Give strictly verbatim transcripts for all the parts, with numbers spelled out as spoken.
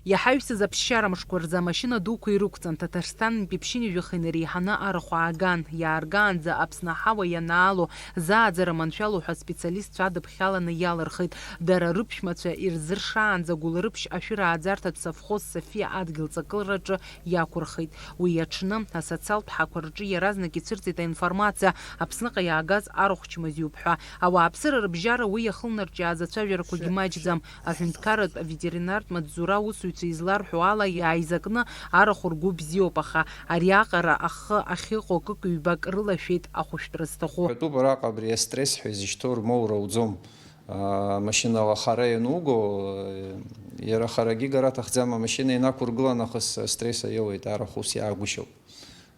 Иаҳаҩсыз аԥсшьара мшқәа рзы амашьына дуқәа ирықәҵан, Ҭаҭарсҭантәи ԥшьынҩажәаха инареиҳаны арахә ааган. Иааргаанӡа Аԥсны аҳауа ианаало, зааӡара маншәало ҳәа специалистцәа адыԥхьаланы иалырхит. Дара рыԥшәмацәа ирзыршаанӡа Гәылрыԥшь ашәырааӡарҭатә совхоз Софиа адгьыл ҵакылараҿы иақәырхит. Уи аҽны асоциалтә ҳақәа рҿы иаразнак ицәырҵит аинформациа, Аԥсныҟа иаагаз арахә чмазаҩуп ҳәа. Ауааԥсыра рыбжьара уи иахылнарҿиааз ацәажәарақәагьы маҷӡам. Аҳәынҭқарратә аветеринартә маҵзура аусзуҩцәа изларҳәо ала, иааизакны арахә ргәы бзиоуп, аха ариаҟара ахы ахьыҟоу акык-ҩбак рылашәеит ахәышәтәра зҭаху. Ҳәатәуп араҟа абри астресс ҳәа изышьҭоу рмоура ауӡом. Аа, машьынала ахара иануго, иара ахарагьы игара аҭахӡам, амашьына инақәыргылан нахыс астресс аиоуеит, арахә ус иаагәышьоуп.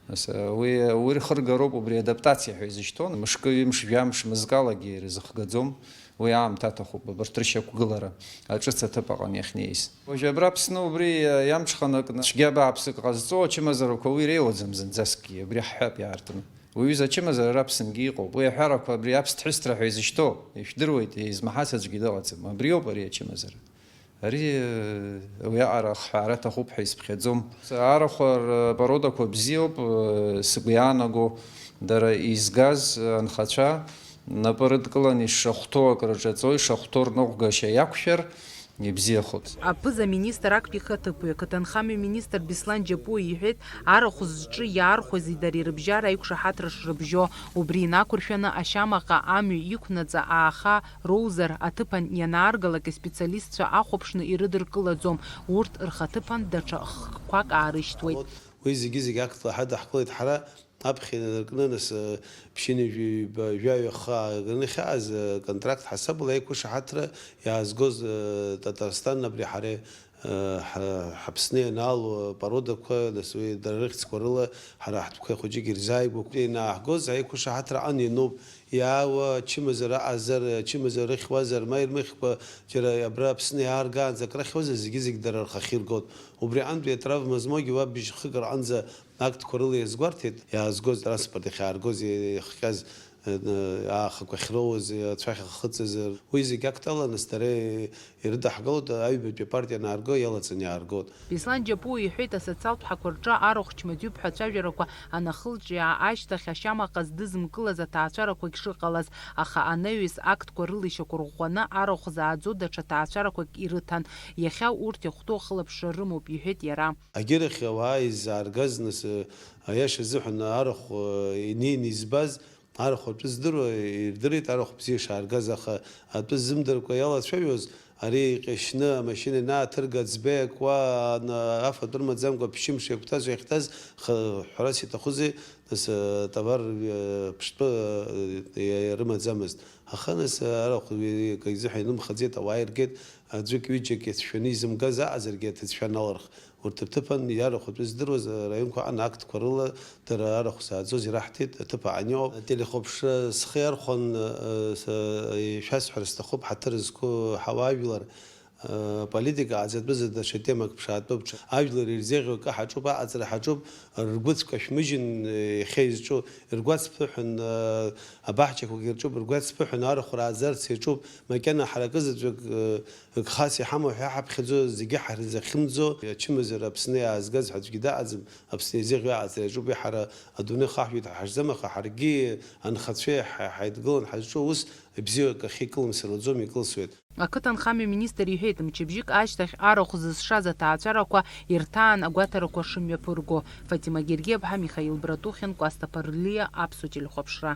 Нас, уи, уи рхыргароуп, убри адаптациа ҳәа изышьҭоу, мышкы, ҩымш, жәамш мызкалагьы ирзыхгаӡом, уи аамҭа аҭахуп, абарҭ рышьақәгылара, аҿыц аҭыԥ аҟны иахьнеиз. Уажәы абра Аԥсны убри иамҽханакны цәгьа бааԥсык ҟазҵо ачымазарақәа уи иреиуаӡам зынӡаскгьы, абри ҳҳәап иаартны. Уи ҩыза ачымазара ара Аԥсынгьы иҟоуп, уи аҳәарақәа абри аԥсҭҳәысҭра ҳәа изышьҭоу, ишәдыруеит, измаҳац аӡәгьы дыҟаӡам, абриоуп ари ачымазара. Ари, э, уиаҟара ахҳәаара аҭахуп ҳәа исыԥхьаӡом. Арахә рпородақәа бзиоуп, э, сгәы иаанаго, дара изгаз анхацәа напы рыдкыланы ишахәҭоу акрырҿаҵо, ишахәҭоу рныҟәгашьа иақәшәар, ибзиахоит. Аԥыза-министр актәи ихаҭыԥуаҩ, ақыҭанхамҩа министр Беслан Џьапуа иҳәеит, арахә зҿы иаархәази дареи рыбжьара аиқәшаҳаҭра шрыбжьо, убри инақәыршәаны ашьамаҟа амҩа иқәнаҵа ааха роузар, аҭыԥан ианааргалак, аспециалистцәа ахәаԥшны ирыдыркылаӡом, урҭ рхаҭыԥан даҽа хкқәак аарышьҭуеит. Уи зегьы-зегь актла ҳадаҳкылеит ҳара, аԥхьа инаркны, нас, э, ԥшьынҩажәи ҩба, жәаҩа хаа ганы ихьааз, э, контракт ҳасабала аиқәышаҳаҭра иаазгоз, э, Татарстан абри ҳара, э, ҳа-, ҳаԥсны ианаало апородақәа, нас уи дара рыхьӡқәа рыла ҳара ҳтәқәа хәыҷык ирзааигәақәа инааҳгоз аиқәышаҳаҭра аҟан иануп. Иаауа ачымазара аҟазар, ачымазара рыхьуазар, ма ирмыхькәа, џьара абра Аԥсны иааргаанӡа акрахьуазар, зегьы-зегь дара рхахьы иргоит. Убри аҟынтәи атравма змоугьы уа быжьхык рҟынӡа актқәа рыла иазгәарҭеит, иаазгоз, транспорт иахьааргоз, иахҟьаз, э, аахақәа ахьроуаз, ацәа ахьахыҵыз, уи зегь актала нас дара ирыдаҳгалоит, аҩбатәи апартиа анаарго иалаҵаны иааргоит. Беслан Џьапуа иҳәеит, асоциалтә ҳақәа рҿы арахә чмазаҩуп ҳәа ацәажәарақәа анахылҿиаа ашьҭахь, ашьамаҟа здызымкылаз аҭаацәарақәагь шыҟалаз, аха анаҩс актқәа рыла ишьақәырӷәӷәаны арахә зааӡо даҽа ҭаацәарақәак ирыҭан. Иахьа урҭ иахәҭоу ахылаԥшра рымоуп, иҳәеит иара. Агьырахь ауаа изааргаз, нас, аиаша азыҳәан арахә, э, инеины избаз, арахә атәы здыруа ирдырит арахә бзиа шааргаз, аха атәы ззымдыркәа иалацәажәоз, ари иҟьашьны амашьына инааҭырга, аӡба иакуа, ана-, афатә рымаӡамкәа ԥшьымш иагәҭаз иахьҭаз, ха-, ҳәарас иаҭахузеи, нас, э, товар, э, ԥштәы, э, рымаӡамызт. Аха, нас, арахә акы изыҳәа инымхаӡеит, ауаа иргеит, аӡәык-ҩыџьак иацәшәаны изымгаз аҟазаргьы аҭыӡшәа аналырх. Урҭ рҭыԥан иарахә атәы здыруаз араионқәа аҟны актқәа рыла дара арахә зааӡоз ираҳҭеит, аҭыԥ аҟны иҟоуп. Ателехәаԥшра схы иархәан, э, са-, ишәасҳәар сҭахуп, ҳаҭыр зқәу ҳауаажәлар, э, политика ҟаҵатәызар даҽа темак ԥшаатәуп. Ажәлар ирзеиӷьу акы ҳаҿуп, аҟаҵара ҳаҿуп, ргәыцәқәа шәмыжьын, э, иахьа изҿу, ргәаҵԥыҳәан, э, абаҳчақәагьы рҿуп, ргәаҵԥыҳәан арахә рааӡарц иаҿуп, макьана ҳара акызаҵәык, э, гхас иҳамоу ҳәа иҳаԥхьаӡо, зегьы ҳрызахьымӡо, ачымазара Аԥсны иаазгаз ҳәа аӡәгьы дыҟаӡам, Аԥсны изеиӷьу аҟаҵара иаҿуп, уи ҳара адунеи хаҳәит ҳәа ҳашьӡом, аха ҳаргьы анхацәеи ҳа-, ҳаидгылан ҳазҿу аус бзиак ахьикылымсыр уаӡом, икылсуеит. Ақыҭанхамҩа министр иҳәеит, мчыбжьык ашьҭахь арахә зызшаз аҭаацәарақәа ирҭаан агәаҭарақәа шымҩаԥырго. Фатима Гергиаԥҳа, Михаил Братухин, Кәасҭа Ԥарлиа, Аԥсуа телехәаԥшра.